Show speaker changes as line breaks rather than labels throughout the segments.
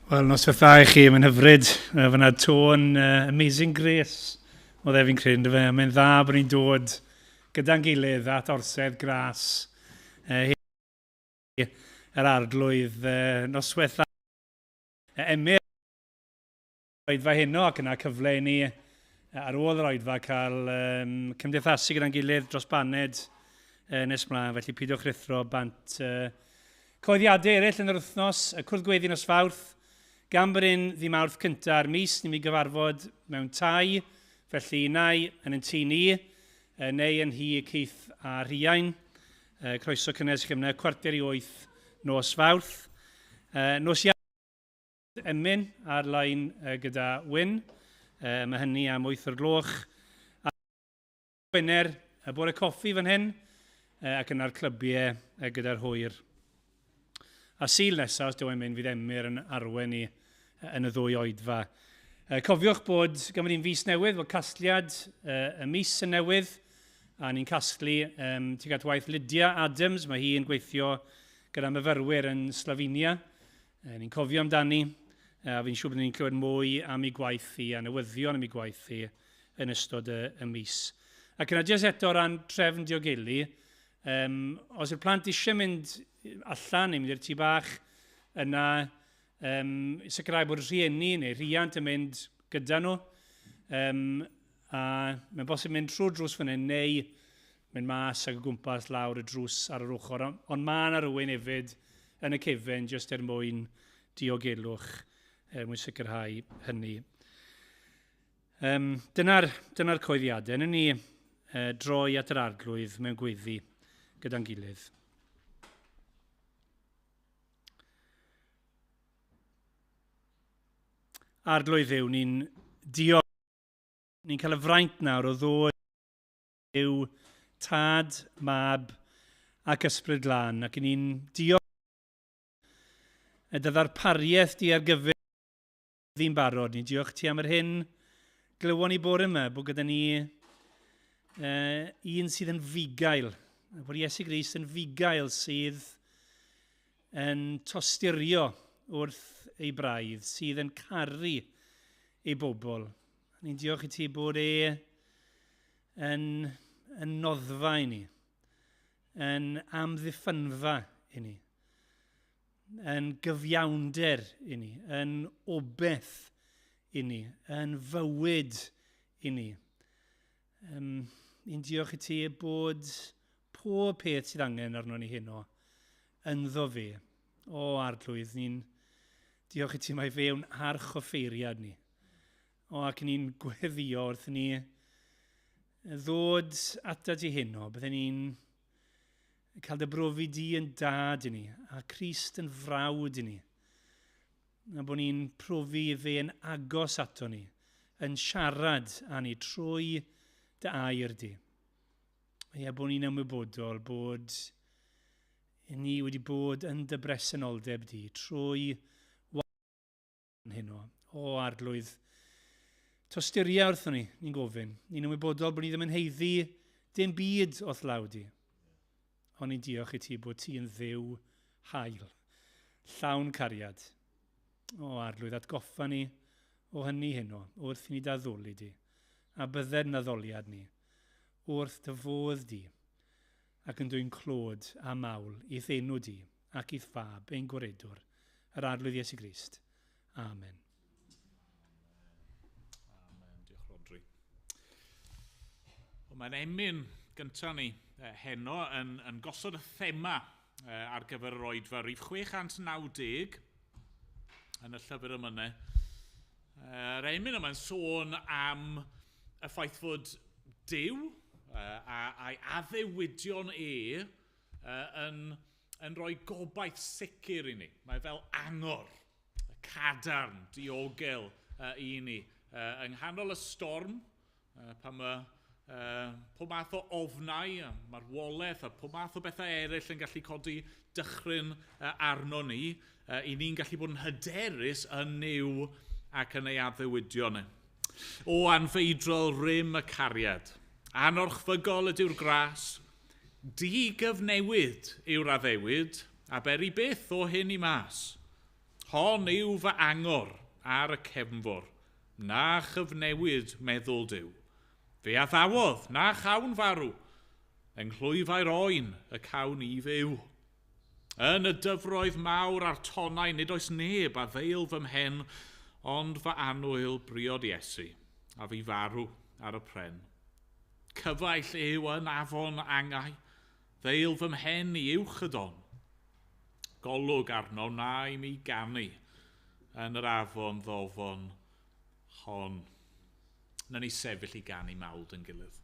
Wel, noswaith dda i chi, mae'n hyfryd. Fyna tôn Amazing Grace, oedd e fi'n credu, yndyfe? Mae'n dda bod ni'n dod gyda'n gilydd at orsedd gras yr arglwydd. Noswaith dda. Emyr oedfa heno ac yna cyfle i ni ar ôl yr oedfa cael um, cymdeithasu gyda'n gilydd dros baned nes mlaen, felly pidwch rhuthro bant. Cyhoeddiadau eraill yn yr wythnos, y Cwrdd Gweddi nos Fawrth, gan bod un ddi Mawrth cynta'r mis, ni'n mynd i gyfarfod mewn tai, felly unai yn yn tŷ ni, neu yn nhŷ Keith a Rhiain. Croeso cynnes i chi yna, 7:45 nos Fawrth. Nos Iau, emyn ar-lein gyda Wyn, mae hynny am 8 o'r gloch. Gwener, y bore coffi fan hyn, ac yna'r clybiau gyda'r hwyr. A Sul nesaf, os dyw e'n mynd, fydd Emyr yn arwen ni yn y ddwy oedfa. Cofiwch bod gan fod ni'n fis newydd, bod casgliad y mis yn newydd, a ni'n casglu um, tuag at waith Lydia Adams, mae hi'n gweithio gyda myfyrwyr yn Slovenia. Ni'n cofio amdani, a fi'n siŵr bod ni'n clywed mwy am ei gwaith hi a newyddion am ei gwaith hi yn ystod y, y mis. Ac yna jyst eto o ran trefn diogelu, um, os yw'r plant eisiau mynd allan neu mynd i'r tŷ bach, yna um, sicrhau bod rhieni neu rhiant yn mynd gyda nhw. Um, a mae'n bosib mynd trwy'r drws fan hyn neu mynd mas ac o gwmpas lawr y drws ar yr ochr. Ond, ond mae yna rhywun hefyd yn y cefen jyst er mwyn diogelwch, er mwyn sicrhau hynny. Um, dyna'r dyna coeddiadau. Yn ni droi at yr arglwydd mewn gweddi gyda'n gilydd. Arglwydd Dduw, ni'n diolch. Ni'n cael y fraint nawr o ddod yw Tad, Mab ac Ysbryd Glân, ac ni'n diolch y dy ddarpariaeth di ar gyfer ddi'n barod. Ni'n diolch ti am yr hyn glywon ni bore yma, bod gyda ni un sydd yn fugail, bod Iesu Grist yn fugail sydd yn tosturio wrth ei braidd, sydd yn caru ei bobl. Ni'n diolch i ti bod e yn, yn noddfa i ni, yn amddiffynfa i ni, yn gyfiawnder i ni, yn obeth i ni, yn fywyd i ni. Um, ni'n diolch i ti bod pob peth sydd angen arno ni heno ynddo fe. O arglwydd, ni'n diolch i ti mai fe yw'n arch offeiriad ni. O, ac ni'n gweddio wrth ni ddod atat ti heno. Bydden ni'n cael dy brofi di yn dad i ni, a Crist yn frawd i ni. A bod ni'n profi fe yn agos ato ni, yn siarad â ni trwy dy air di. Ie, bod ni'n ymwybodol bod ni wedi bod yn dy bresenoldeb di trwy heno. O, arglwydd, tosturia wrthon ni, ni'n gofyn. Ni'n ymwybodol bod ni ddim yn heiddi dim byd o'th law di. Ond ni'n diolch i ti bod ti yn ddiw hael, llawn cariad. O, arglwydd, atgoffa ni o hynny heno, wrth i ni daddoli di, a bydded yn addoliad ni, wrth dy fodd di, ac yn dwyn clod a mawl i'th enw di, ac i'th fab, ein Gwaredwr, yr Arglwydd Iesu Grist. Amen.
Amen. Diolch, Rodri. Wel, mae'n emyn gyntaf ni heno yn, yn gosod y thema ar gyfer yr oedfa rif 690 yn y llyfr ymynau. Yr emyn yma'n sôn am y ffaith fod Duw a'i addewidion e yn yn rhoi gobaith sicr i ni. Mae fel angor, cadarn, diogel i ni. Yng nghanol y storm, pan mae pob math o ofnau, a marwolaeth a pob math o bethau eraill yn gallu codi dychryn arno ni, i ni'n gallu bod yn hyderus yn Nuw ac yn ei addewidion e. O anfeidrol rym y cariad, anorchfygol ydyw'r gras, Digyfnewid yw'r addewid, a beri byth o hyn i mas. Hon yw fy angor ar y cefnfor, na chyfnewid meddwl Duw. Fe addawodd, na chawn farw, yng nghlwyfau'r oen y cawn i fyw. Yn y dyfroedd mawr a'r tonnau nid oes neb a ddeil fy mhen, ond fy annwyl briod Iesu, a fi farw ar y pren. Cyfaill yw yn afon angau, ddeil fy mhen i uwch y don. Golwg arno na i mi ganu yn yr afon ddofon hon. Na ni sefyll i ganu mawl yn gilydd.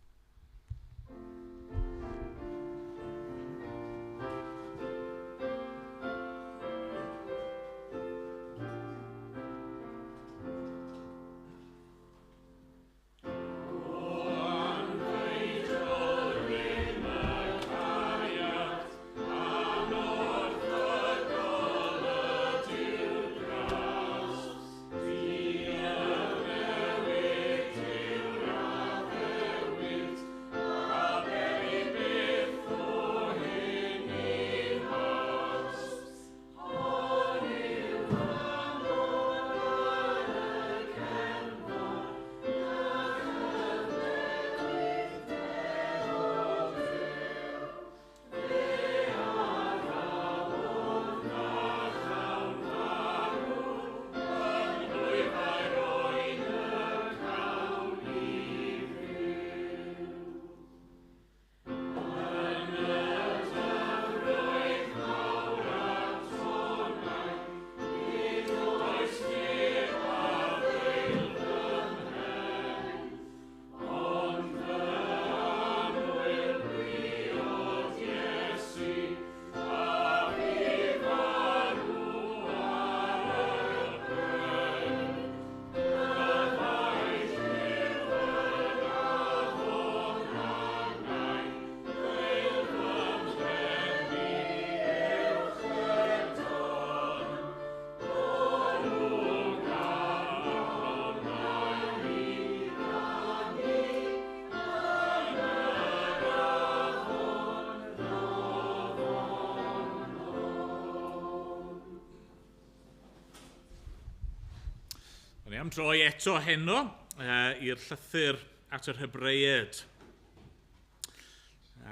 O'n i am droi eto heno i'r llythyr at yr Hebreaid.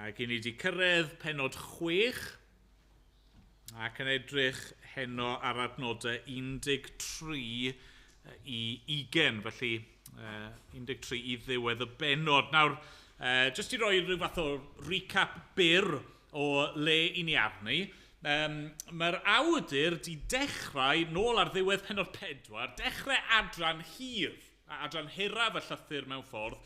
Ac i ni wedi cyrraedd penod 6 ac yn edrych heno ar adnodau 13 i 20, felly 13 i ddiwedd y benod. Nawr, jyst i roi rhyw fath o recap byr o le i ni arni, mae'r awdur di dechrau, nôl ar ddiwedd penod 4, dechrau adran hir, adran hiraf y llythyr mewn ffordd,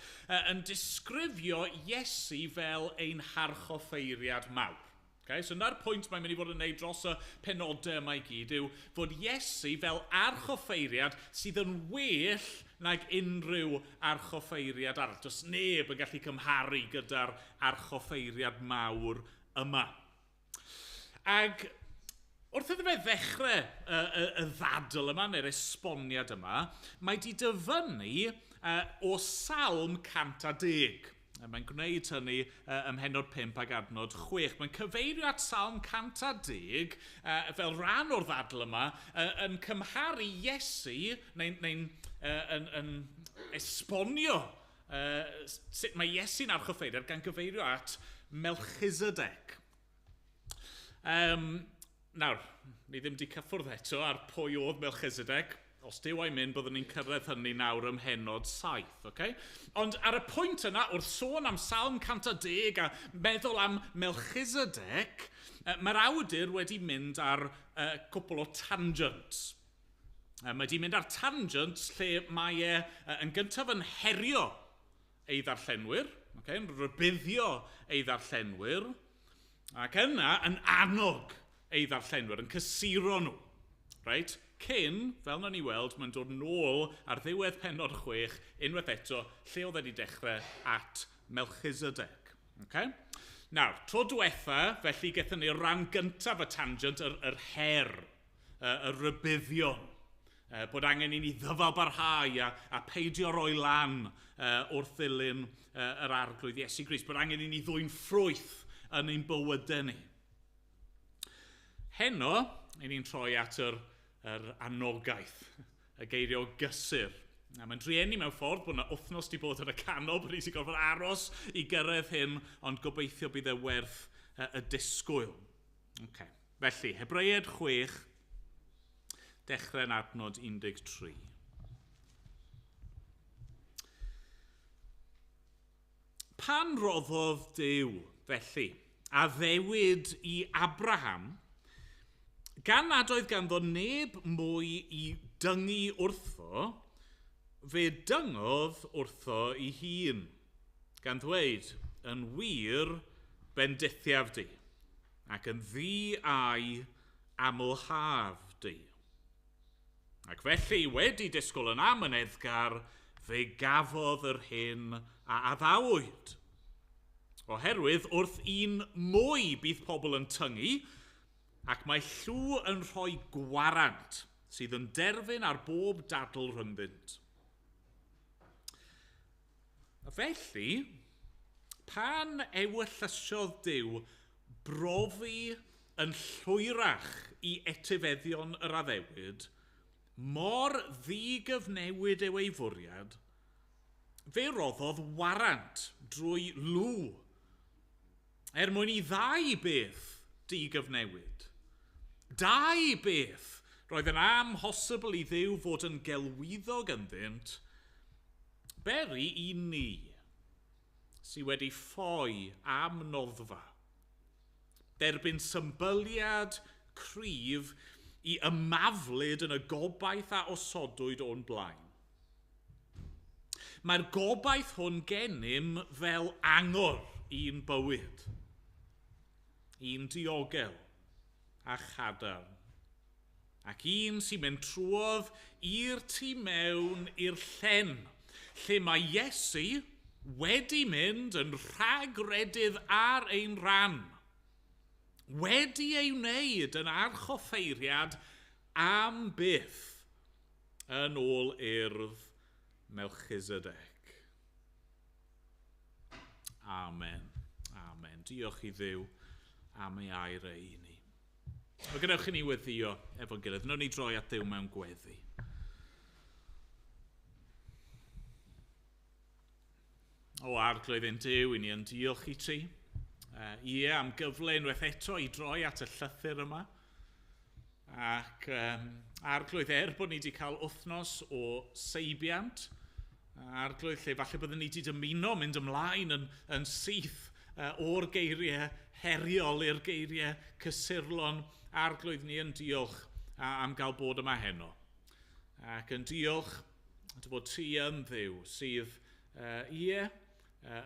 yn disgrifio Iesu fel ein harchoffeiriad mawr. Okay? So na'r pwynt mae'n mynd i fod yn neud dros y penodau yma i gyd yw fod Iesu fel archoffeiriad sydd yn well nag unrhyw archoffeiriad arall. Does neb yn gallu cymharu gyda'r archoffeiriad mawr yma. Ac wrth iddo fe ddechrau y ddadl yma, neu'r esboniad yma, mae di dyfynnu o Salm 110. Mae'n gwneud hynny ym mhennod 5 ac adnod 6. Mae'n cyfeirio at Salm 110 fel rhan o'r ddadl yma yn cymharu Iesu, neu'n yn esbonio sut mae Iesu'n archoffeiriad gan gyfeirio at Melchizedek. Nawr, ni ddim wedi cyffwrdd eto ar pwy oedd Melchizedek. Os Duw a'i mynd, byddwn ni'n cyrraedd hynny nawr ym mhennod 7. Okay? Ond ar y pwynt yna, wrth sôn am Salm 110 a meddwl am Melchizedek, mae'r awdur wedi mynd ar cwpl o tangents. Mae wedi mynd ar tangents lle mae e yn gyntaf yn herio ei ddarllenwyr, okay? Yn rhybuddio ei ddarllenwyr, ac yna yn annog ei ddarllenwyr, yn cysuro nhw. Right? Cyn, fel na ni weld, mae'n dod nôl ar ddiwedd pennod 6, unwaith eto, lle oedd wedi dechrau at Melchizedek. Okay? Nawr, tro diwetha, felly gaethon ni ran gyntaf y tangent, yr her, y rhybuddion, bod angen i ni ddyfal barhau a peidio roi lan wrth ddilyn yr Arglwydd Iesu Grist, bod angen i ni ddwyn ffrwyth yn ein bywydau ni. Heno, i ni'n troi at yr yr anogaeth, y geiriau gysur. A mae'n drueni mewn ffordd bod yna wythnos wedi bod yn y canol, bod ni wedi gorfod aros i gyrraedd hyn, ond gobeithio bydd e werth y disgwyl. Okay. Felly, Hebreaid 6, dechrau'n adnod 13. Pan roddodd Duw, felly, addewid i Abraham, gan nad oedd ganddo neb mwy i dyngu wrtho, fe dyngodd wrtho ei hun, gan ddweud, yn wir bendithiaf di, ac yn ddi-ai amlhaf di. Ac felly, wedi disgwyl yn amyneddgar, fe gafodd yr hyn a addawyd. Oherwydd wrth un mwy bydd pobl yn tyngu, ac mae llw yn rhoi gwarant sydd yn derfyn ar bob dadl rhyngddynt. A felly, pan ewyllysiodd Duw brofi yn llwyrach i etifeddion yr addewid, mor ddigyfnewid yw ei fwriad, fe roddodd warant drwy lw, er mwyn i ddau beth digyfnewid. Dau beth roedd yn amhosibl i Dduw fod yn gelwyddog ynddynt, beri i ni sydd wedi ffoi am noddfa, derbyn symbyliad cryf i ymaflyd yn y gobaith a osodwyd o'n blaen. Mae'r gobaith hwn gennym fel angor i'n bywyd, un diogel a chadarn, ac un sy'n mynd trwodd i'r tu mewn i'r llen, lle mae Iesu wedi mynd yn rhagredydd ar ein rhan, wedi ei wneud yn archoffeiriad am byth yn ôl urdd Melchisedec. Amen. Amen. Diolch i Dduw am ei air ei i ni. Mae gadewch i ni weddio efo'n gilydd. Wnawn ni droi at Dduw mewn gweddi. O Arglwydd ein Duw, i ni yn diolch i ti. Ie, am gyfle unwaith eto i droi at y llythyr yma. Ac Arglwydd, er bod ni wedi cael wythnos o seibiant, Arglwydd, lle falle byddwn ni wedi dymuno mynd ymlaen yn syth o'r geiriau heriol i'r geiriau cysurlon, Arglwydd, ni yn diolch am gael bod yma heno. Ac yn diolch dy fod ti yn Dduw sydd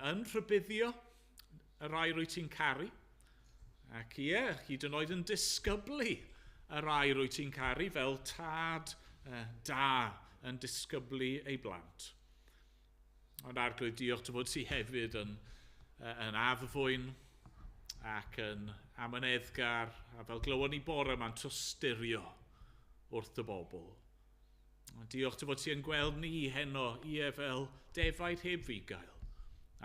yn rhybuddio y rai rwy ti'n caru, ac ie, hyd yn oed yn disgyblu y rai rwy ti'n caru fel tad da yn disgyblu ei blant. Ond Arglwydd, diolch dy fod ti hefyd yn addfwyn ac yn amyneddgar, a fel glywon ni bore yma'n tosturio wrth dy bobl. Diolch dy fod ti yn gweld ni heno, ie, fel defaid heb fugail,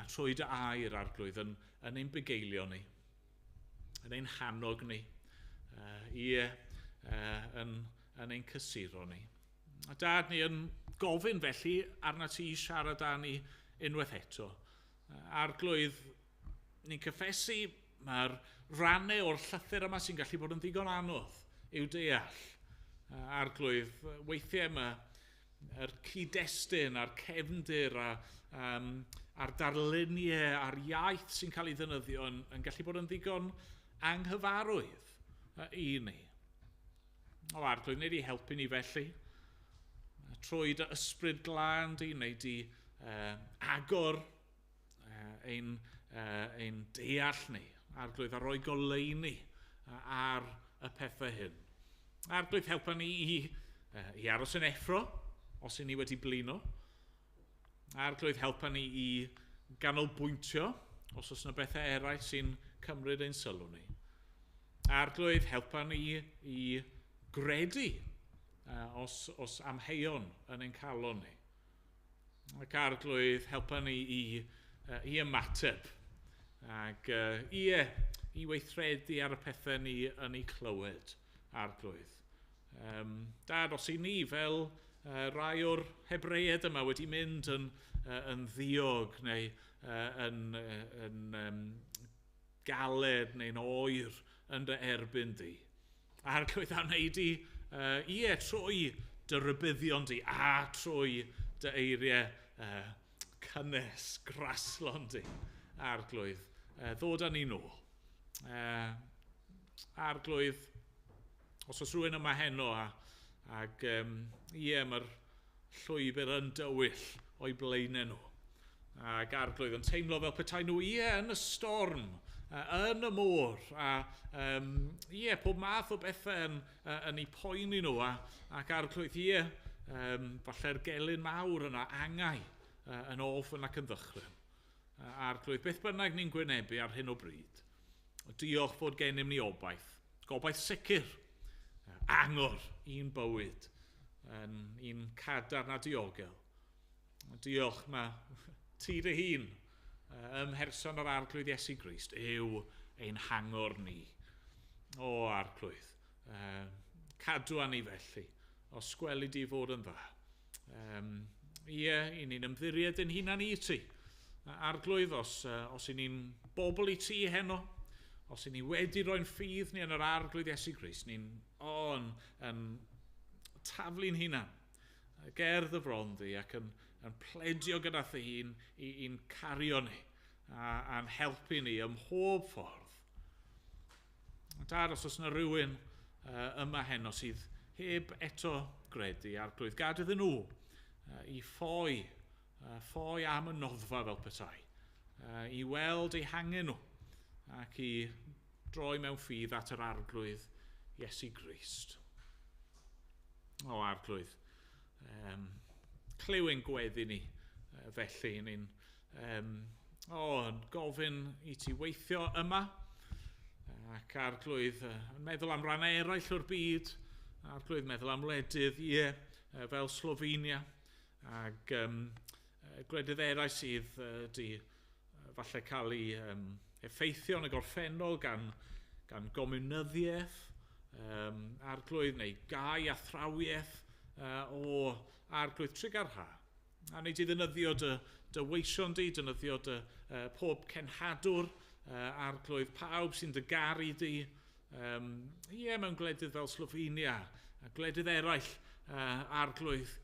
a trwy dy air, Arglwydd, yn ein bugeilio ni, yn ein hannog ni, yn ein cysuro ni. A Dad, ni yn gofyn felly arna ti i siarad â ni unwaith eto. Arglwydd, ni'n cyffesu mae'r rannau o'r llythyr yma sy'n gallu bod yn ddigon anodd i'w deall. Arglwydd, weithiau mae'r cyd-destun a'r cefndir a'r darluniau a'r iaith sy'n cael ei ddefnyddio yn gallu bod yn ddigon anghyfarwydd i ni. O Arglwydd, wneud i helpu ni felly, trwy dy ysbryd glân di, wneud di agor ein deall ni, Arglwydd, a roi goleuni ar y pethau hyn. Arglwydd, helpa ni i aros yn effro, os y'n ni wedi blino. Arglwydd, helpa ni i ganolbwyntio, os oes yna bethau eraill sy'n cymryd ein sylw ni. Arglwydd, helpa ni i gredu os amheuon yn ein calon ni. Ac Arglwydd, helpa ni i ymateb ac i weithredu ar y pethau ni yn eu clywed, Arglwydd. Dad, os i ni fel rai o'r Hebreaid yma wedi mynd yn ddiog neu yn galed neu'n oer yn dy erbyn di. Arglwydd, a wneud i, ie, trwy dy rybuddion di a trwy dy eiriau cynnes, graslon di, Arglwydd, ddod â ni nôl. Arglwydd, os oes rhywun yma heno ac ie, mae'r llwybr yn dywyll o'i blaenau nhw. Ac Arglwydd yn teimlo fel petai nhw, ie, yn y storm, yn y môr, a ie, pob math o bethau yn eu poeni nhw, ac Arglwydd, ie, falle'r gelyn mawr yna, angau, yn ofn ac yn ddychryn. Arglwydd, beth bynnag ni'n gwynebu ar hyn o bryd, diolch fod gennym ni obaith, gobaith sicr, angor i'n bywyd, yn un cadarn a diogel. Diolch mae ti dy hun ym mherson yr Arglwydd Iesu Grist yw ein hangor ni. O Arglwydd, cadw â ni felly, os gweli di fod yn dda. Ie, i ni'n ymddiried ein hunan i ti. Arglwydd, os i ni'n bobl i ti heno, os i ni wedi roi'n ffydd ni yn yr Arglwydd Iesu Grist, ni'n yn taflu'n hunan ger dy fron di ac yn pledio gyda thi i'n cario ni a'n helpu ni ym mhob ffordd. Dad, os oes yna rhywun yma heno sydd heb eto gredu, Arglwydd, gad iddyn nhw i ffoi am y noddfa fel petai, i weld eu hangen nhw ac i droi mewn ffydd at yr Arglwydd Iesu Grist. O Arglwydd, clyw ein gweddi ni felly, ni'n gofyn i ti weithio yma, ac Arglwydd yn meddwl am rannau eraill o'r byd, Arglwydd meddwl am wledydd, ie, fel Slovenia, ac gwledydd eraill sydd di falle cael ei effeithio yn y gorffennol gan gomiwnyddiaeth, Arglwydd, neu gau athrawiaeth o Arglwydd Trigarha. A wneud i ddynyddio dy weision di, dynyddio dy pob cenhadwr, Arglwydd, pawb sy'n dy garu di, ie, mewn gwledydd fel Slovenia, a gwledydd eraill, Arglwydd,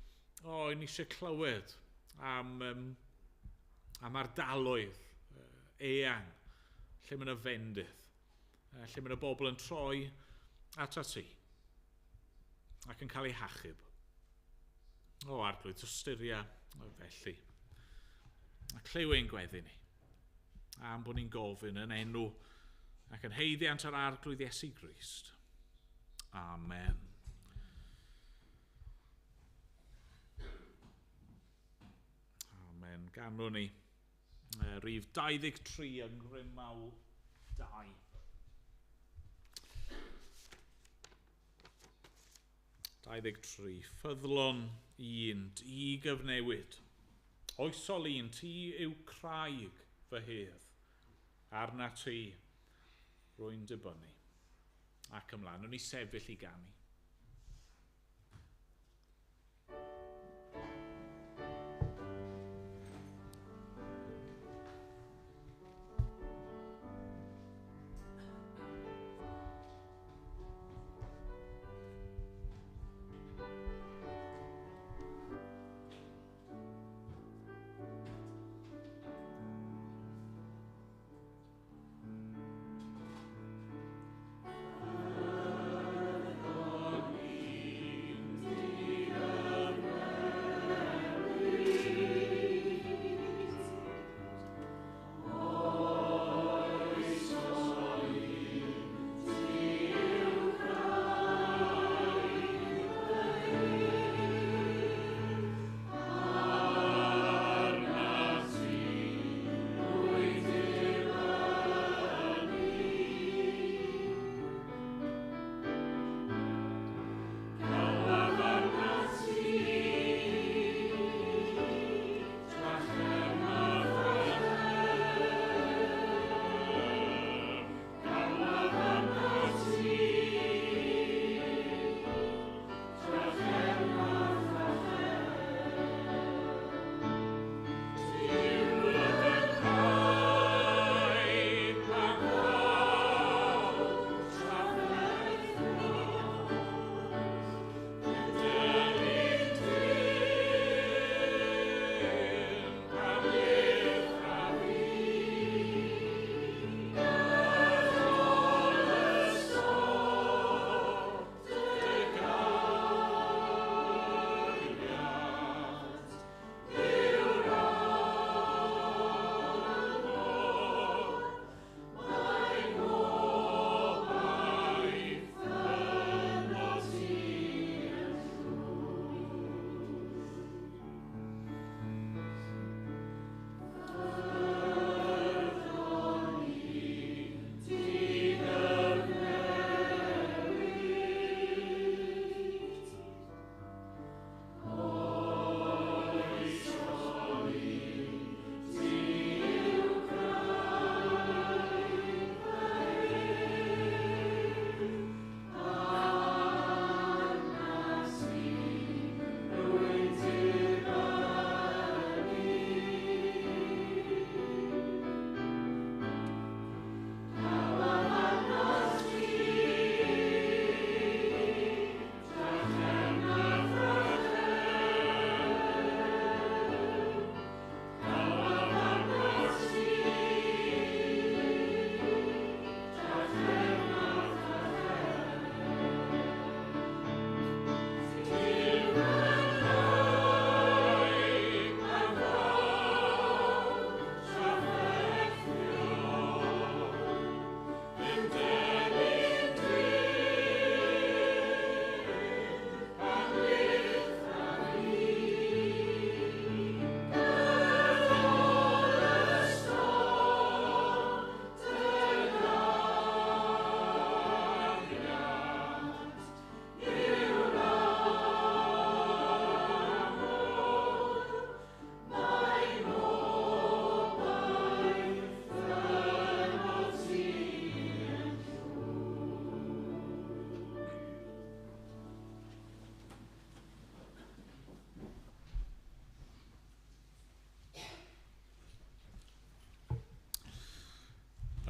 o, ni eisiau clywed am ardaloedd eang, lle mae yna fendydd, lle mae yna bobl yn troi atat ti ac yn cael eu hachub. O, Arglwydd, tosturia felly. A clyw ein gweddi ni, am bod ni'n gofyn yn enw ac yn haeddiant yr Arglwydd Iesu Grist. Amen. Amen. Ganwn ni rhif 23 yng Ngrymawl 2. 23. Ffyddlon un, digyfnewid. Oesol un, ti yw craig fy hedd. Arna ti, rwy'n dibynnu. Ac ymlaen, o'n i sefyll i ganu.
Ffyddlon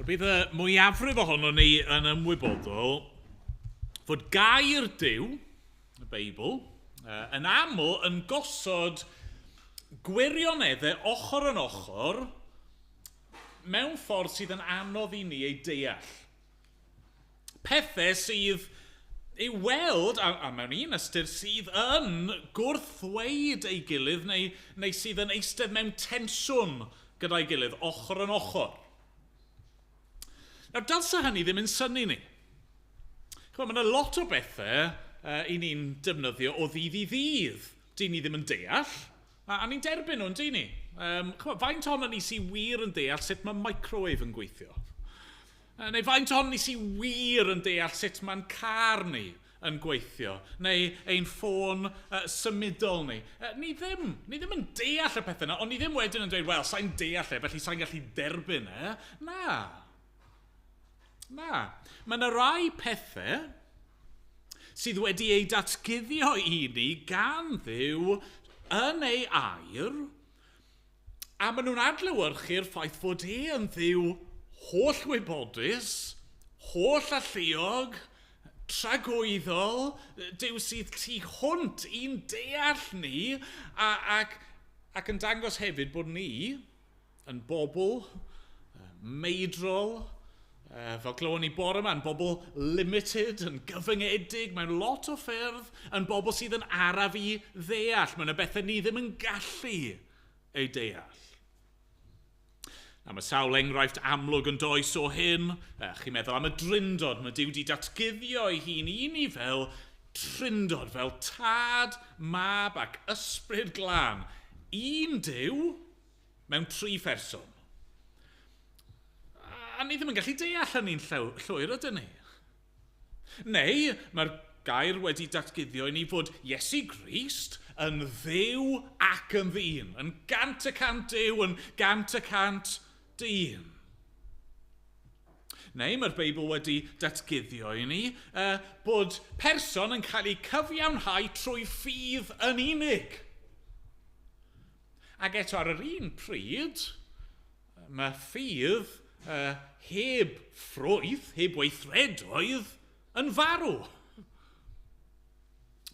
Bydd y mwyafrif ohono ni yn ymwybodol fod gair Duw, y Beibl, yn aml yn gosod gwirioneddau ochr yn ochr mewn ffordd sydd yn anodd i ni ei deall. Pethau sydd i weld, a mewn un ystyr, sydd yn gwrthweud ei gilydd neu sydd yn eistedd mewn tensiwn gyda'i gilydd, ochr yn ochr. Nawr, dylse hynny ddim yn synnu ni. Ch'mod, mae yna lot o bethau i ni'n defnyddio o ddydd i ddydd. Dyn ni ddim yn deall, a ni'n derbyn nhw, dyn ni. Ch'mod, faint ohono ni sy'n wir yn deall sut mae microwave yn gweithio? Neu faint ohono ni sy'n wir yn deall sut mae'n car ni yn gweithio? Neu ein ffôn symudol ni? Ni ddim yn deall y pethau yna, ond ni ddim wedyn yn dweud, wel, sa'n deall e, felly sa'n gallu derbyn e. Na. Na. Mae yna rai pethau sydd wedi eu datguddio i ni gan Dduw yn ei air, a maen nhw'n adlewyrchu'r ffaith fod e yn Dduw holl wybodus, holl alluog, tragwyddol, Duw sydd tu hwnt i'n deall ni, ac yn dangos hefyd bod ni yn bobl meidrol, fel glywon ni bore yma, yn bobl limited, yn gyfyngedig, mewn lot o ffyrdd, yn bobl sydd yn araf i ddeall. Mae yna bethau ni ddim yn gallu ei deall. A mae sawl enghraifft amlwg yn does o hyn. Chi'n meddwl am y Drindod, mae Duw wedi datguddio ei hun i ni fel Trindod, fel Tad, Mab ac Ysbryd Glân. Un Duw mewn tri pherson. A ni ddim yn gallu deall hynny'n llwyr, ydyn ni? Neu mae'r gair wedi datguddio i ni fod Iesu Grist yn Dduw ac yn ddyn, yn 100% Duw, yn 100% dyn. Neu mae'r Beibl wedi datguddio i ni bod person yn cael ei cyfiawnhau trwy ffydd yn unig. Ac eto ar yr un pryd, mae ffydd heb ffrwyth, heb weithredoedd, yn farw.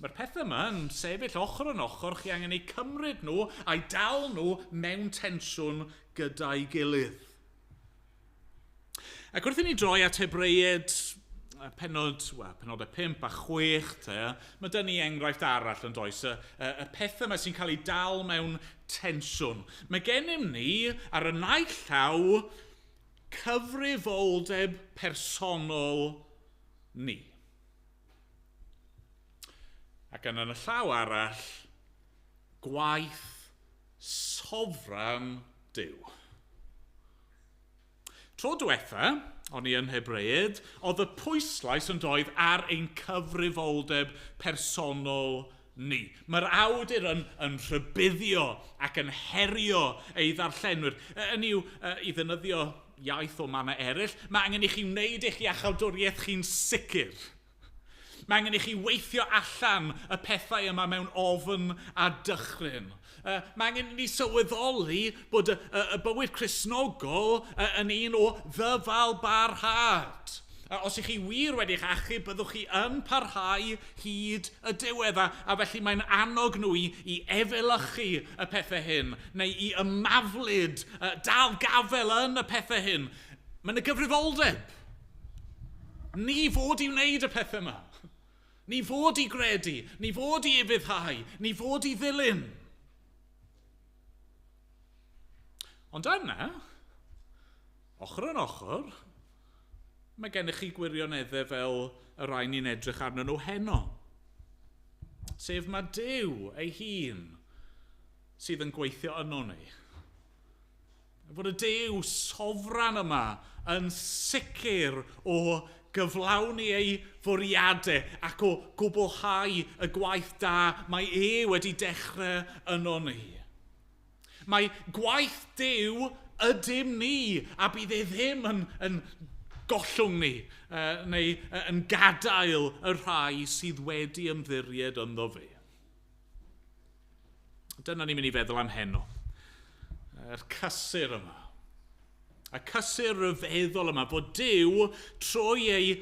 Mae'r pethau yma yn sefyll ochr yn ochr, chi angen eu cymryd nhw a'u dal nhw mewn tensiwn gyda'i gilydd. Ac wrth i ni droi at Hebreaid penodau 5 a 6, te, mae dyn ni enghraifft arall yn does, y pethau yma sy'n cael eu dal mewn tensiwn. Mae gennym ni ar y naill llaw cyfrifoldeb personol ni. Ac yn y llaw arall, gwaith sofran Duw. Tro diwetha, o'n i yn Hebreaid, oedd y pwyslais yn doedd ar ein cyfrifoldeb personol ni. Mae'r awdur yn rhybuddio ac yn herio ei ddarllenwyr. Hynny yw, i ddefnyddio iaith o mannau eraill, mae angen i chi wneud eich iachawdwriaeth chi'n sicr. Mae angen i chi weithio allan y pethau yma mewn ofn a dychryn. Mae angen i ni sylweddoli bod y bywyd Cristnogol yn un o ddyfal barhad. Os ych chi wir wedi'ch achub, byddwch chi yn parhau hyd y diwedd. A felly mae'n annog nhw i efelychu y pethau hyn, neu i ymaflyd, dal gafel yn y pethau hyn. Mae'n y gyfrifoldeb. Ni fod i wneud y pethau yma. Ni fod i gredu, ni fod i ufuddhau, ni fod i ddilyn. Ond yna, ochr yn ochr, mae gennych chi gwirioneddau fel y rhai ni'n edrych arnyn nhw heno. Sef mae Duw ei hun sydd yn gweithio yno ni. Fod y Duw sofran yma yn sicr o gyflawni ei fwriadau ac o gwblhau y gwaith da mae e wedi dechrau yno ni. Mae gwaith Duw ydym ni a bydd e ddim yn gollwng ni neu yn gadael y rhai sydd wedi ymddiried ynddo fe. Dyna ni'n mynd i feddwl am heno. Yr cysur yma. Y cysur ryfeddol yma fod Duw trwy ei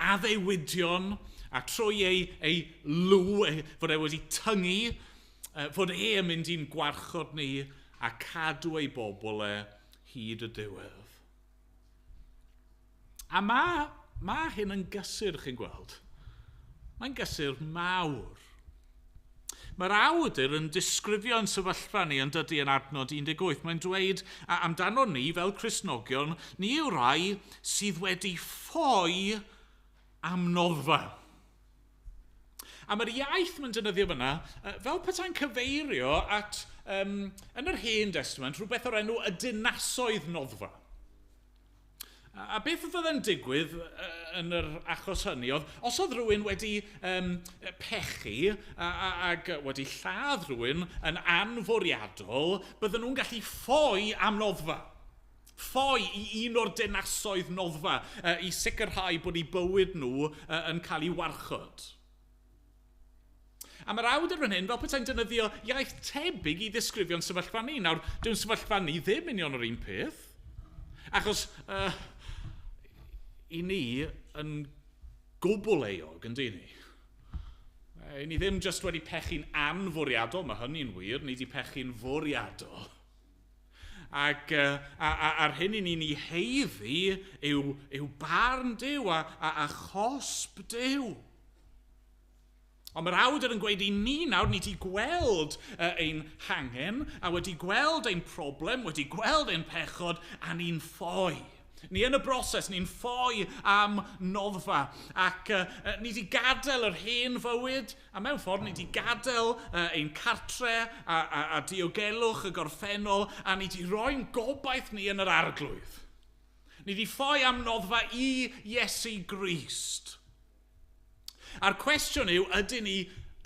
addewidion a trwy ei, ei lw, ei, fod e wedi tyngu, fod e yn mynd i'n gwarchod ni a cadw ei bobl e hyd y diwedd. A mae, mae hyn yn gysur, chi'n gweld. Mae'n gysur mawr. Mae'r awdur yn disgrifio yn sefyllfa ni yn dydy yn adnod 18. Mae'n dweud amdano ni fel Cristnogion, ni yw rai sydd wedi ffoi am noddfa. A mae'r iaith mae'n defnyddio fyna fel petai'n cyfeirio at, um, yn yr Hen Testament, rhywbeth o'r enw y dinasoedd noddfa. A beth fydde'n digwydd yn yr achos hynny oedd, os oedd rhywun wedi um, pechu ac wedi lladd rhywun yn anfwriadol, bydden nhw'n gallu ffoi am noddfa. Ffoi i un o'r dinasoedd noddfa i sicrhau bod eu bywyd nhw yn cael ei warchod. A mae'r awdur fan hyn fel petai'n defnyddio iaith tebyg i ddisgrifio'n sefyllfa ni. Nawr, dyw'n sefyllfa ni ddim union yr un peth. Achos uh, i ni yn gwbl euog, yn dyn ni. I ni ddim jyst wedi pechu'n anfwriadol, mae hynny'n wir, ni wedi pechu'n fwriadol. Ac uh, a, a, a'r hyn i ni'n ei heiddi yw, yw barn Duw a, a, a chosb Duw. Ond mae'r awdur yn gweud i ni nawr, ni wedi gweld ein hangen, a wedi gweld ein problem, wedi gweld ein pechod, a ni'n ffoi. Ni yn y broses, ni'n ffoi am noddfa, ac uh, ni wedi gadael yr hen fywyd, a mewn ffordd ni wedi gadael uh, ein cartre a, a, a diogelwch y gorffennol, a ni wedi roi'n gobaith ni yn yr arglwydd. Ni wedi ffoi am noddfa i Iesu Grist. A'r cwestiwn yw, ydyn ni,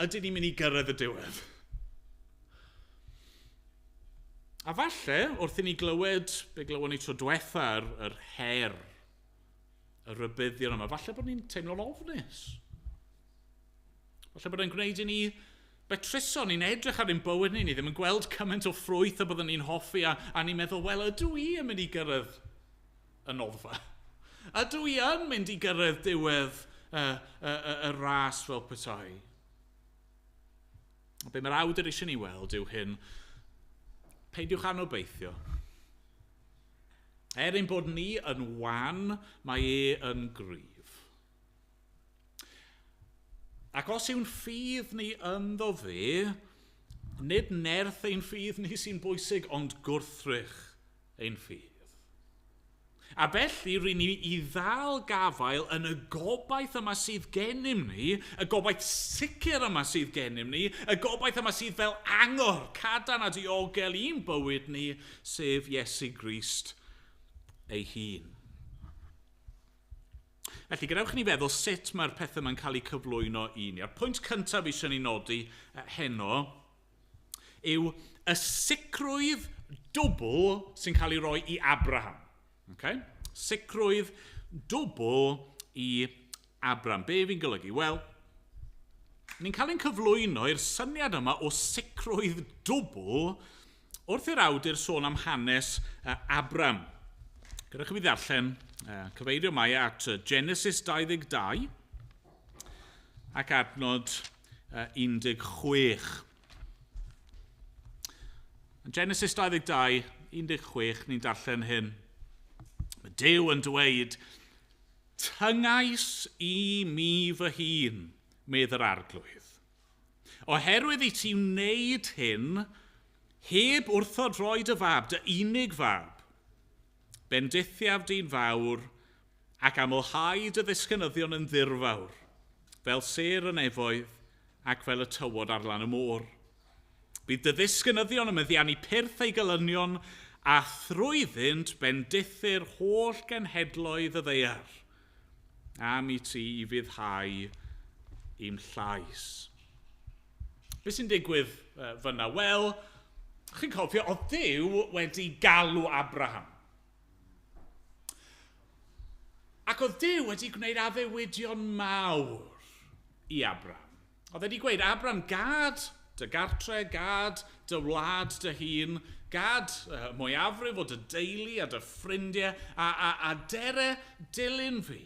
ydyn ni'n mynd i gyrraedd y diwedd? A falle, wrth i ni glywed, be glywon ni tro diwetha, yr, yr her, y rybuddion yma, falle bod ni'n teimlo'n ofnus. Falle bod e'n gwneud i ni betruso, ni'n edrych ar ein bywyd ni, ni ddim yn gweld cymaint o ffrwyth a byddwn ni'n hoffi, a, a ni'n meddwl, wel, ydw i yn mynd i gyrraedd y noddfa? Ydw i yn mynd i gyrraedd diwedd y, y, y, y ras fel petai? A be mae'r awdur eisiau ni weld yw hyn, peidiwch anobeithio. Er ein bod ni yn wan, mae e yn gryf. Ac os yw'n ffydd ni ynddo fe, nid nerth ein ffydd ni sy'n bwysig, ond gwrthrych ein ffydd. A felly, rydyn ni i ddal gafael yn y gobaith yma sydd gennym ni, y gobaith sicr yma sydd gennym ni, y gobaith yma sydd fel angor, cadarn a diogel i'n bywyd ni, sef Iesu Grist ei hun. Felly, gadewch i ni feddwl sut mae'r pethau yma'n cael eu cyflwyno i ni. A'r pwynt cyntaf eisiau ni nodi heno yw y sicrwydd dwbl sy'n cael ei roi i Abraham. Okay? Sicrwydd dwbl i Abraham. Be fi'n golygu? Wel, ni'n cael ein cyflwyno i'r syniad yma o sicrwydd dwbl wrth i'r awdur sôn am hanes Abraham. Gadewch i fi ddarllen, cyfeirio mae at Genesis 22 ac adnod 16. Yn Genesis 22, 16, ni'n darllen hyn. Mae Duw yn dweud, Tyngais i mi fy hun, medd yr arglwydd. Oherwydd i ti wneud hyn, heb wrthod roi dy fab, dy unig fab, bendithiaf di'n fawr ac amlhau dy ddisgynyddion yn ddirfawr, fel sêr y nefoedd ac fel y tywod ar lan y môr. Bydd dy ddisgynyddion yn meddiannu pyrth ei gelynion a thrwyddynt bendithu'r holl genhedloedd y ddaear, am i ti i fuddhau i'm llais. Be sy'n digwydd fyna? Wel, chi'n cofio, oedd Duw wedi galw Abraham. Ac oedd Duw wedi gwneud addewidion mawr i Abraham. Oedd wedi gweud, Abraham, gad dy gartre, gad dy wlad dy hun, gad mwyafrif o dy deulu a dy ffrindiau, a dere dilyn fi.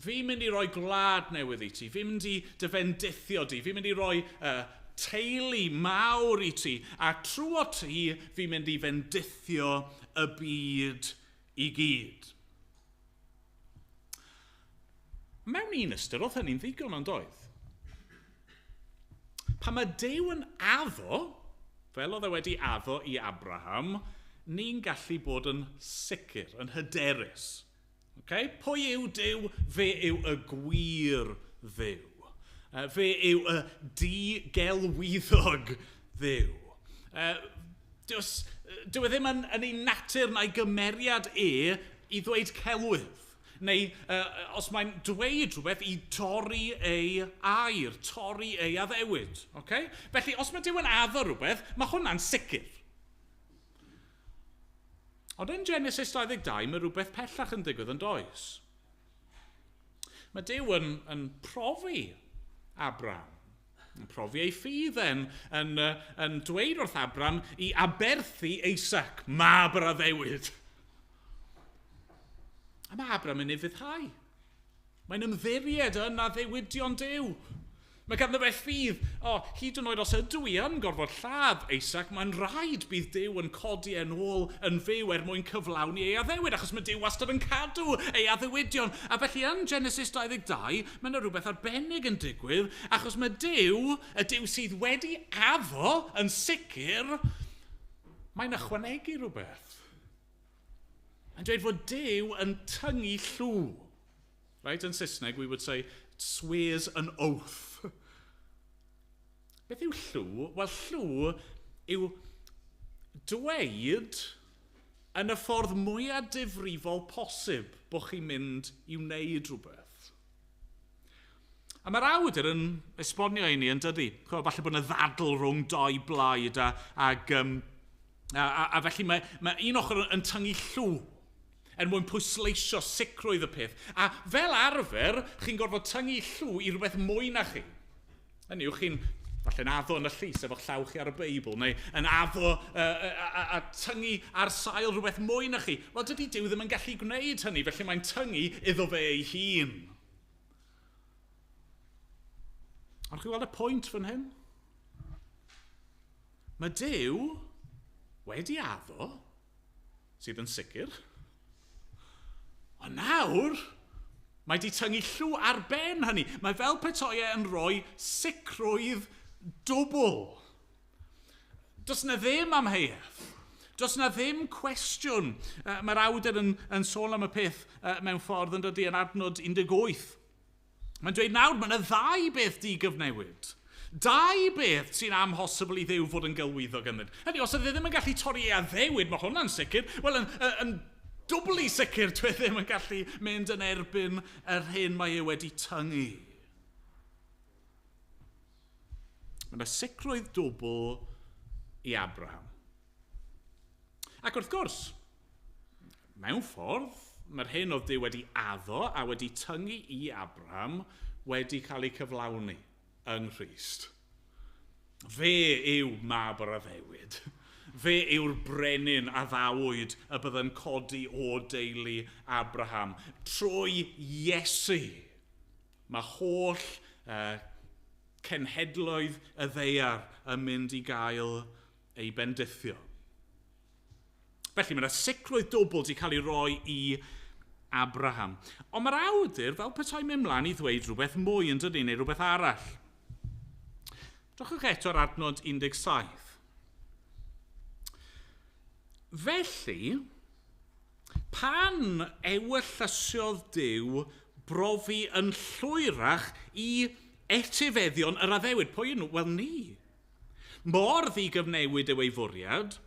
Fi'n mynd i roi gwlad newydd i ti, fi'n mynd i dy fendithio di, fi'n mynd i roi teulu mawr i ti, a trwy ti fi'n mynd i fendithio y byd i gyd. Mewn un ystyr, oedd hynny'n ddigon ond oedd. Pan mae Duw yn addo, fel oedd e wedi addo i Abraham, ni'n gallu bod yn sicr, yn hyderus. Okay? Pwy yw Duw? Fe yw y gwir Dduw. Fe yw y digelwyddog Dduw. Dyw e ddim yn ei natur na'i gymeriad e i ddweud celwydd. Neu os mae'n dweud rhywbeth i torri ei air, torri ei addewid. Okay? Felly, os mae Duw yn addo rhywbeth, mae hwnna'n sicr. Ond yn Genesis 22, mae rhywbeth pellach yn digwydd yn does. Mae Duw yn profi Abraham. Yn profi ei ffydd yn dweud wrth Abraham i aberthu Isaac, mab yr addewid. A mae Abraham yn ufuddhau. Mae'n ymddiried yn addewidion Duw. Mae ganddo fe ffydd, hyd yn oed os ydw i yn gorfod lladd Isaac, mae'n rhaid bydd Duw yn codi e'n ôl yn fyw er mwyn cyflawni ei addewid, achos mae Duw wastad yn cadw ei addewidion. A felly yn Genesis 22, mae yna rhywbeth arbennig yn digwydd, achos mae Duw, y Duw sydd wedi addo yn sicr, mae'n ychwanegu rhywbeth. Mae'n dweud fod Duw yn tyngu llw. Right, yn Saesneg, we would say, swears an oath. Beth yw llw? Wel, llw yw dweud yn y ffordd mwyaf difrifol posib bod chi'n mynd i wneud rhywbeth. A mae'r awdur yn esbonio i ni yn dydy. Falle bod yna ddadl rhwng doi blaid a felly mae un ochr yn tyngu llw er mwyn pwysleisio sicrwydd y peth. A fel arfer, chi'n gorfod tyngu llw i rhywbeth mwy na chi. Hynny yw, chi'n falle'n addo yn y llys efo'ch llaw chi ar y Beibl, neu yn addo a tyngu ar sail rhywbeth mwy na chi. Wel, dydy Duw ddim yn gallu gwneud hynny, felly mae'n tyngu iddo fe ei hun. Ond chi'n gweld y pwynt fan hyn? Mae Duw wedi addo, sydd yn sicr, ond nawr mae di tyngu llw ar ben hynny. Mae fel petai e yn rhoi sicrwydd dwbl. Does na ddim amheuaeth. Does na ddim cwestiwn. Mae'r awdur yn sôn am y peth mewn ffordd yn dydy yn adnod 18. Mae'n dweud nawr, mae yna ddau beth digyfnewid. Dau beth sy'n amhosibl i Dduw fod yn gelwyddog ynddyn. Hynny, os ydy ddim yn gallu torri ei addewid, mae hwnna'n sicr. Wel, yn dwbl sicr, dwi ddim yn gallu mynd yn erbyn yr hyn mae e wedi tyngu. Mae yna sicrwydd dwbl i Abraham. Ac wrth gwrs, mewn ffordd, mae'r hyn oedd Duw wedi addo a wedi tyngu i Abraham wedi cael ei cyflawni yng Nghrist. Fe yw mab yr addewid. Fe yw'r brenin addawyd y bydd yn codi o deulu Abraham. Trwy Iesu, mae holl cenhedloedd y ddaear yn mynd i gael ei bendithio. Felly mae yna sicrwydd dwbl wedi cael ei roi i Abraham. Ond mae'r awdur fel petai mynd mlaen i ddweud rhywbeth mwy yn dydy, neu rhywbeth arall. Drychwch eto ar adnod 17. Felly, pan ewyllysiodd Duw brofi yn llwyrach i etifeddion yr addewid, pwy nhw? Wel, ni. Mor ddigyfnewid yw ei fwriad,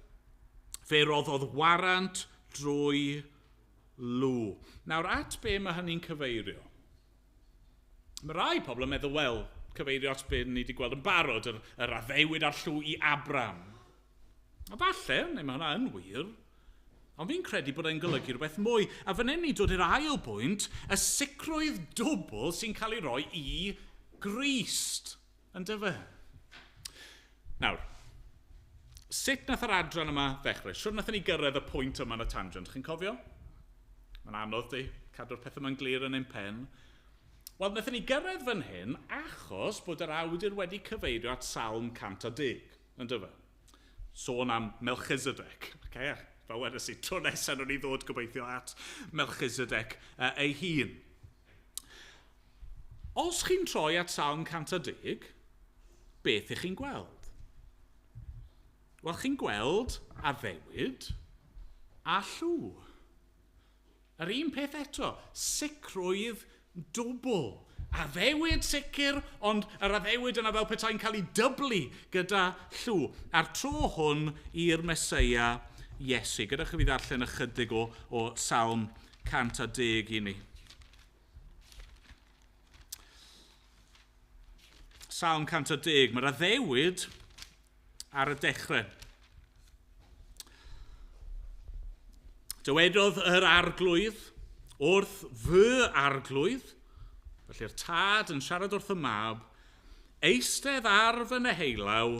fe roddodd warant drwy lw. Nawr, at be mae hynny'n cyfeirio? Mae rai pobl yn meddwl, wel, cyfeirio at be ni wedi gweld yn barod, yr addewid a'r llw i Abraham. A falle, neu mae hwnna yn wir, ond fi'n credu bod e'n golygu rhywbeth mwy. A fan hyn ni dod i'r ail bwynt, y sicrwydd dwbl sy'n cael ei roi i Grist. Yndyfe? Nawr, sut nath yr adran yma ddechrau? Sut nathon ni gyrraedd y pwynt yma yn y tangent? Chi'n cofio? Mae'n anodd di, cadw'r pethau yma'n glir yn ein pen. Wel, nathon ni gyrraedd fan hyn achos bod yr awdur wedi cyfeirio at Salm 110, yn dyfe? Sôn am Melchizedek. Okay, fel wedes i, tro nesaf nhw'n i ddod gobeithio at Melchizedek ei hun. Os chi'n troi at Salm 110, beth ych chi'n gweld? Wel, chi'n gweld addewid a llw. Yr un peth eto, sicrwydd dwbl. Addewid sicr, ond yr addewid yna fel petai'n cael ei dyblu gyda llw. A'r tro hwn i'r Meseia Iesu. Gyda chi fi ddarllen ychydig o Salm 110 i ni. Salm 110, mae'r addewid ar y dechrau. Dywedodd yr arglwydd wrth fy arglwydd, felly'r tad yn siarad wrth y mab, eistedd ar fy neheullaw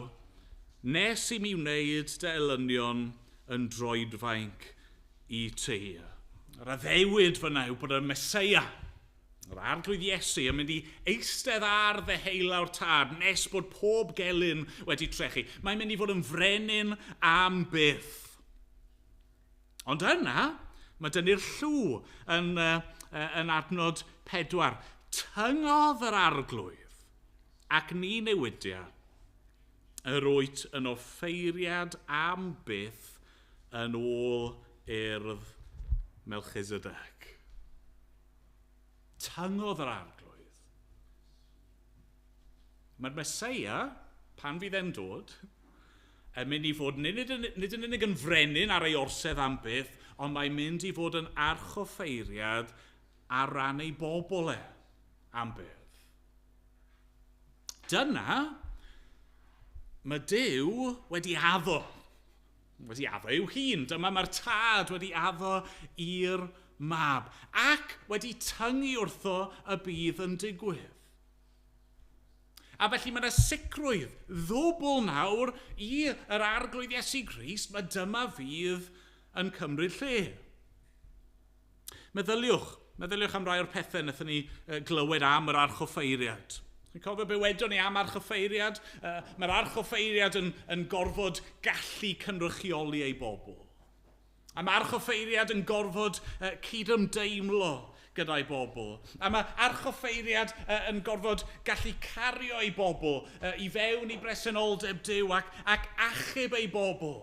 nes i mi wneud dy elynion yn droedfainc i ti. Yr addewid fyna yw bod y Meseia, yr arglwydd Iesu, yn mynd i eistedd ar ddeheulaw'r tad nes bod pob gelyn wedi trechu. Mae'n mynd i fod yn frenin am byth. Ond yna, mae dynnu'r llw yn adnod 4. Tyngodd yr arglwydd ac ni newidia yr wyt yn offeiriad am byth yn ôl urdd Melchizedek. Tyngodd yr arglwydd. Mae'r Meseia, pan fydd e'n dod, yn mynd i fod nid yn unig yn frenin ar ei orsedd am byth, ond mae'n mynd i fod yn archoffeiriad ar ran ei bobl e am byth. Dyna, mae Duw wedi addo. Wedi addo i'w hun. Dyma mae'r tad wedi addo i'r mab ac wedi tyngu wrtho y bydd yn digwydd. A felly mae yna sicrwydd ddwbl nawr i yr arglwydd Iesu Grist, mae dyma fydd yn cymryd lle. Meddyliwch am rai o'r pethau wnaethon ni glywed am yr archoffeiriad. Chi'n cofio be wedon ni am archoffeiriad? Mae'r archoffeiriad yn gorfod gallu cynrychioli ei bobl. A mae archoffeiriad yn gorfod cydymdeimlo gyda'i bobl. A mae archoffeiriad yn gorfod gallu cario ei bobl i fewn i bresenoldeb Duw ac achub ei bobl.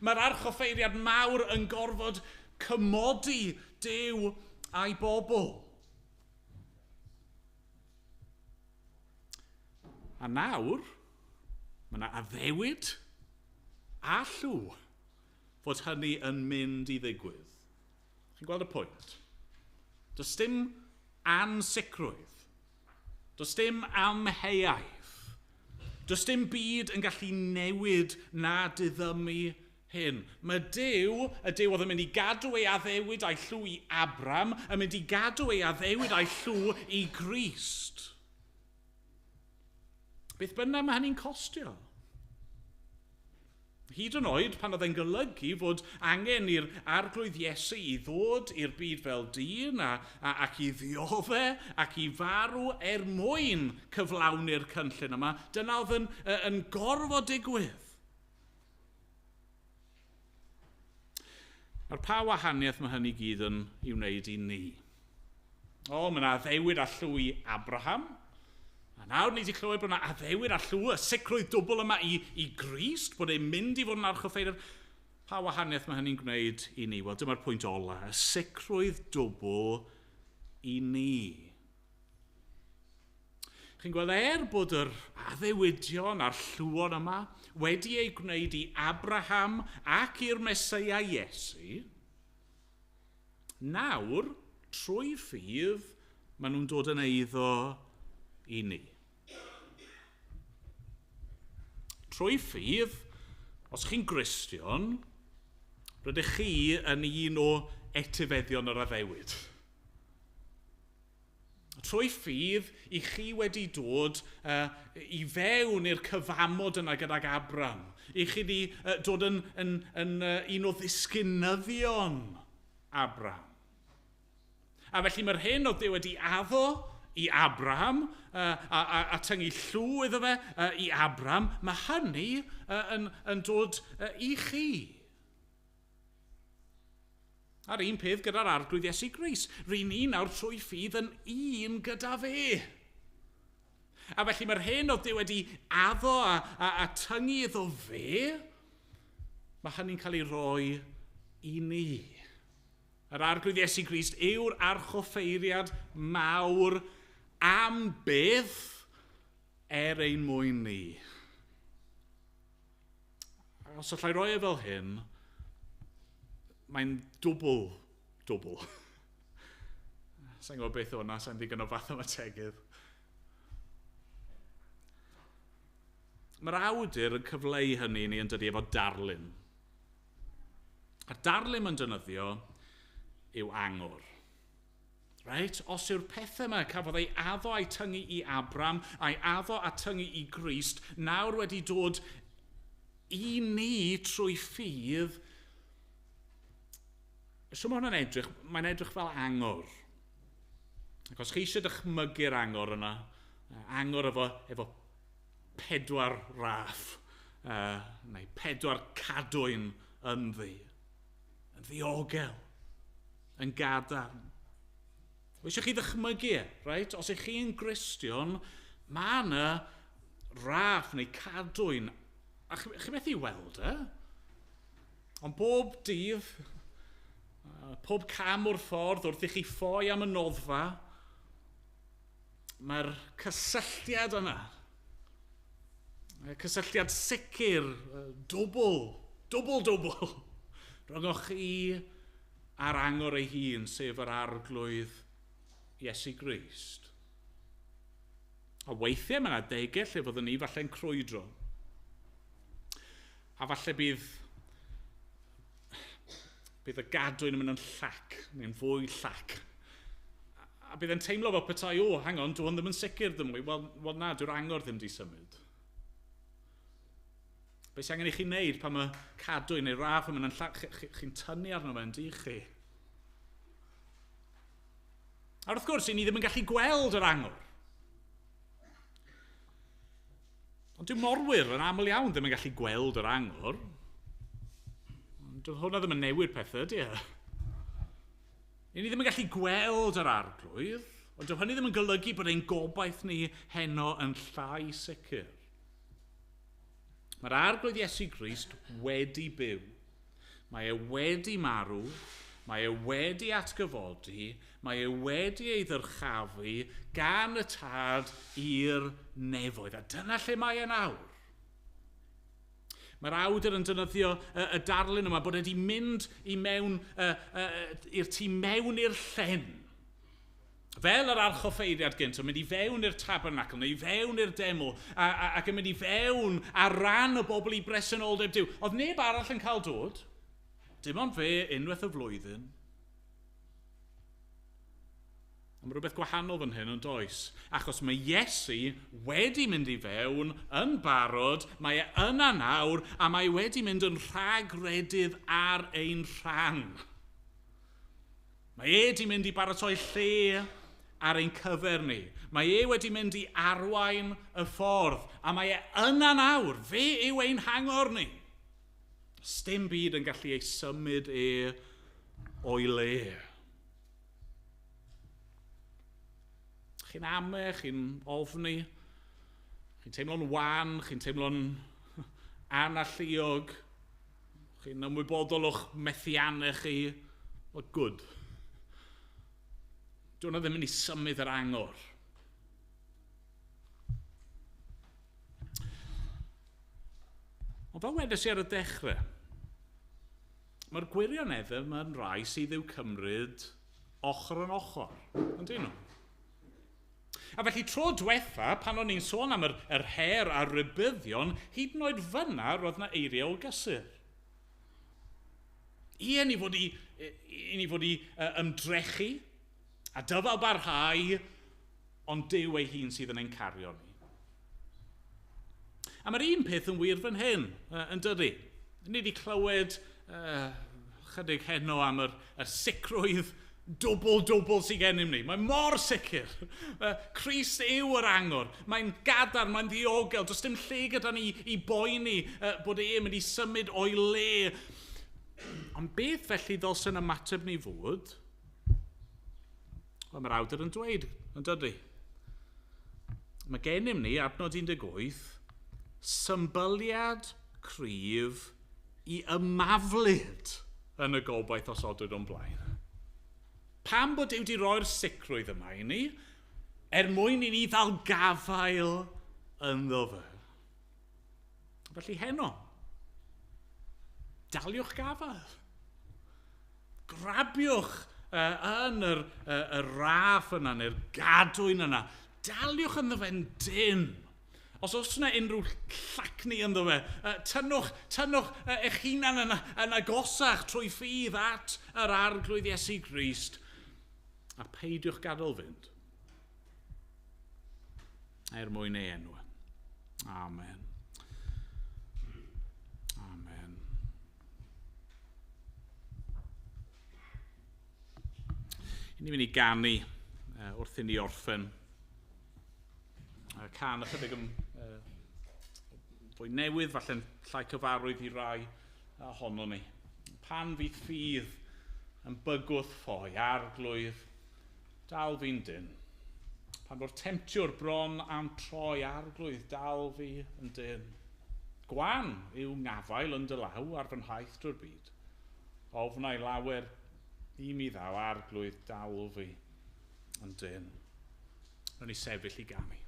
Mae'r archoffeiriad mawr yn gorfod cymodi Duw a'i bobl. A nawr, mae yna addewid a llw fod hynny yn mynd i ddigwydd. Chi'n gweld y pwynt? Does dim ansicrwydd. Does dim amheuaeth. Does dim byd yn gallu newid na diddymu hyn. Mae Duw, y Duw oedd yn mynd i gadw ei addewid a'i llw i Abram, yn mynd i gadw ei addewid a'i llw i Grist. Beth bynnag mae hynny'n costio? Hyd yn oed pan oedd e'n golygu fod angen i'r arglwydd Iesu i ddod i'r byd fel dyn ac i ddiodde ac i farw er mwyn cyflawni'r cynllun yma, dyna oedd yn gorfod digwydd. Nawr, pa wahaniaeth mae hynny gyd yn ei wneud i ni? O, mae yna addewid a llw i Abraham. A nawr ni wedi clywed bod yna addewid a llw, y sicrwydd dwbl yma i Grist, bod e'n mynd i fod yn archoffeiriad. Pa wahaniaeth mae hynny'n gwneud i ni? Wel, dyma'r pwynt ola, y sicrwydd dwbl i ni. Chi'n gweld, er bod yr addewidion a'r llwon yma wedi ei gwneud i Abraham ac i'r Meseia Iesu, nawr, trwy ffydd, maen nhw'n dod yn eiddo i ni. Trwy ffydd, os chi'n Gristion, rydych chi yn un o etifeddion yr addewid. Trwy ffydd, i chi wedi dod i fewn i'r cyfamod yna gydag Abram. I chi wedi dod yn un o ddisgynyddion Abram. A felly mae'r hyn oedd Duw wedi addo i Abraham a tyngu llw iddo fe i Abraham, mae hynny yn dod i chi. A'r un peth gyda'r Arglwydd Iesu Grist. Ry'n ni nawr trwy ffydd yn un gyda fe. A felly mae'r hyn oedd Duw wedi addo a tyngu iddo fe, mae hynny'n cael ei roi i ni. Yr Arglwydd Iesu Grist yw'r archoffeiriad mawr am byth er ein mwyn ni. Os allai roi e fel hyn, mae'n dwbl, dwbl. Sa'n gwybod beth o'na, sa'n ddigon o fathemategydd. Mae'r awdur yn cyfleu hynny i ni yn dydi efo darlun. A'r darlun mae'n defnyddio yw angor. Right? Os yw'r pethau yma cafodd ei addo a'i tyngu i Abram, a'i addo a tyngu i Grist, nawr wedi dod i ni trwy ffydd, so mae hwnna'n edrych, mae'n edrych fel angor. Ac os chi eisiau dychmygu'r angor yna, angor efo 4 raff, neu 4 cadwyn ynddi, yn ddiogel, yn gadarn. Os eisiau chi ddychmygu e, right? Os ych chi'n Gristion, mae yna raff neu cadwyn, a chi methu weld e, ond bob dydd, pob cam o'r ffordd wrth i chi ffoi am y noddfa, mae'r cysylltiad yna, y cysylltiad sicr, dwbl, dwbl, dwbl, rhyngoch chi a'r angor ei hun, sef yr Arglwydd Iesu Grist. A weithiau mae yna adegau lle fyddwn ni falle'n crwydro. A falle bydd y gadwyn yn mynd yn llac, neu'n fwy llac. A bydd e'n teimlo fel petai, o, hang on, dwi ddim yn sicr ddim mwy. Wel na, dyw'r angor ddim di symud. Be sy'n angen i chi wneud pan mae cadwyn neu raff yn mynd yn llac, chi'n tynnu arno fe, yn dych chi? A wrth gwrs, i ni ddim yn gallu gweld yr angor. Ond dyw morwyr yn aml iawn ddim yn gallu gweld yr angor. Ond dyw hwnna ddim yn newid pethau, ydy e? I ni ddim yn gallu gweld yr Arglwydd, ond dyw hynny ddim yn golygu bod ein gobaith ni heno yn llai sicr. Mae'r Arglwydd Iesu Grist wedi byw. Mae e wedi marw, mae e wedi atgyfodi, mae e wedi ei ddyrchafu gan y Tad i'r nefoedd. A dyna lle mae e nawr. Mae'r awdur yn defnyddio y darlun yma bod e wedi mynd i mewn, i'r tu mewn i'r llen. Fel yr archoffeiriad gynt, yn mynd i fewn i'r tabernacl, neu i fewn i'r deml, ac yn mynd i fewn ar ran y bobl i bresenoldeb Duw. Oedd neb arall yn cael dod, dim ond fe unwaith y flwyddyn. Ond mae rhywbeth gwahanol fan hyn yn does, achos mae Iesu wedi mynd i fewn yn barod, mae e yna nawr, a mae wedi mynd yn rhagredydd ar ein rhan. Mae e wedi mynd i baratoi lle ar ein cyfer ni. Mae e wedi mynd i arwain y ffordd, a mae e yna nawr, fe yw ein hangor ni. Sdim byd yn gallu ei symud e o'i le. Chi'n ame, chi'n ofni, chi'n teimlo'n wan, chi'n teimlo'n analluog, chi'n ymwybodol o'ch methiannau chi. Well, good. Dyw hwnna ddim yn mynd i symud yr angor. Ond fel wedes i ar y dechrau, mae'r gwirioneddau yma'n rai sydd i'w cymryd ochr yn ochr, yn dyn nhw? A felly tro diwetha, pan o'n i'n sôn am yr her a'r rybuddion, hyd yn oed fyna roedd yna eiriau o gysur. Ie, ni fod i ymdrechu a dyfal barhau, Ond Duw ei hun sydd yn ein cario ni. A mae'r un peth yn wir fan hyn, yn dydy. Ni wedi clywed chydig heno am yr sicrwydd dwbl sydd gennym ni. Mae mor sicr. Crist yw yr angor. Mae'n gadarn, mae'n ddiogel. Does dim lle gyda ni i boeni bod e'n mynd i symud o'i le. Ond beth felly ddylse'n ymateb ni fod? Wel, mae'r awdur yn dweud, yn dydy. Mae gennym ni, adnod 18, symbyliad cryf i ymaflyd yn y gobaith osodwyd o'n blaen. Pam bod Duw wedi roi'r sicrwydd yma i ni? Er mwyn i ni ddal gafael ynddo fe. Felly heno, daliwch gafael. Grabiwch yn y raff yna, neu'r gadwyn yna. Daliwch ynddo fe'n dynn. Os oes yna unrhyw llacni ynddo fe, tynnwch eich hunan yn agosach trwy ffydd at yr Arglwydd Iesu Grist. A peidiwch gadael fynd. Er mwyn ei enw. Amen. Amen. Ni'n mynd i ganu wrth i ni orffen. Can ychydig yn fwy newydd, falle'n llai cyfarwydd i rai ohono ni. Pan fydd ffydd yn bygwth ffoi, Arglwydd, dal fi'n dynn. Pan fo'r temtiwr bron am troi, Arglwydd, dal fi yn dynn. Gwan yw ngafael yn dy law ar fy nhaith drwy'r byd. Ofnau lawer i mi ddaw, Arglwydd, dal fi yn dynn. Rhaid ni sefyll i ganu.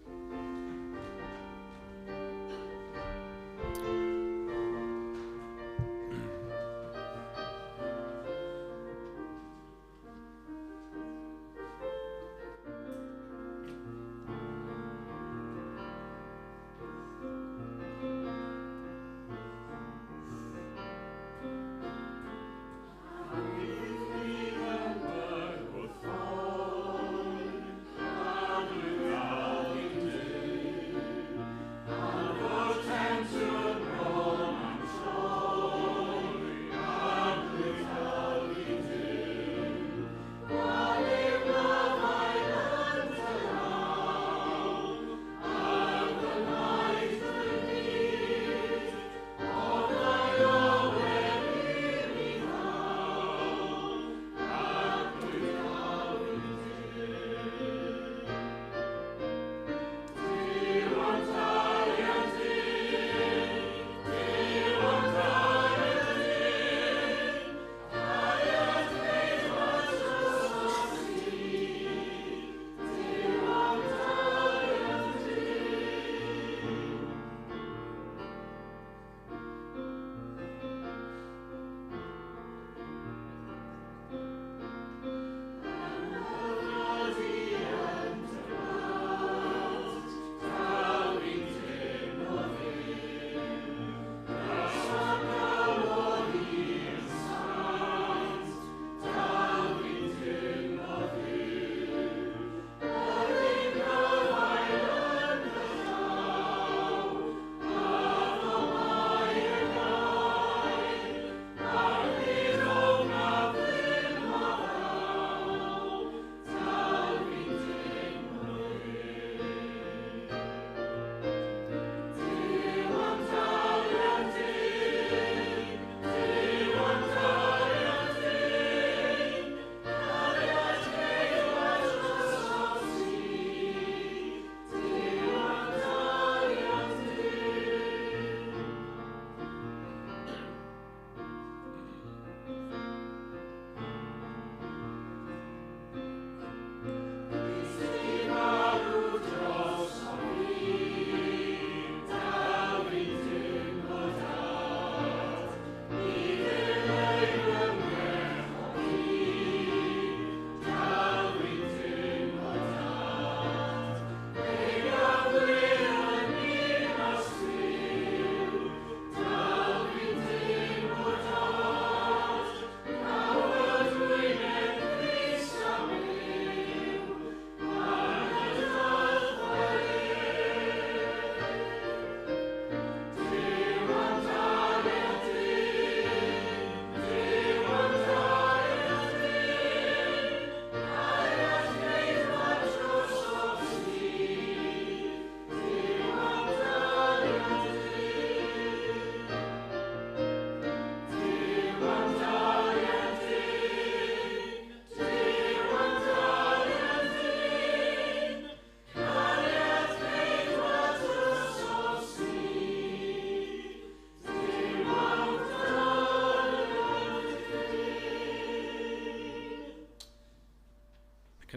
Amen.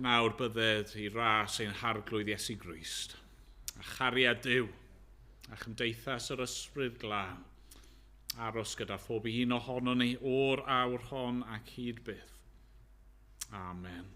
Ac yn awr bydded i ras ein harglwydd Iesu Grist, a chariad Duw, a chymdeithas yr ysbryd glân, aros gyda phob un ohonon ni o'r awr hon ac hyd byth. Amen.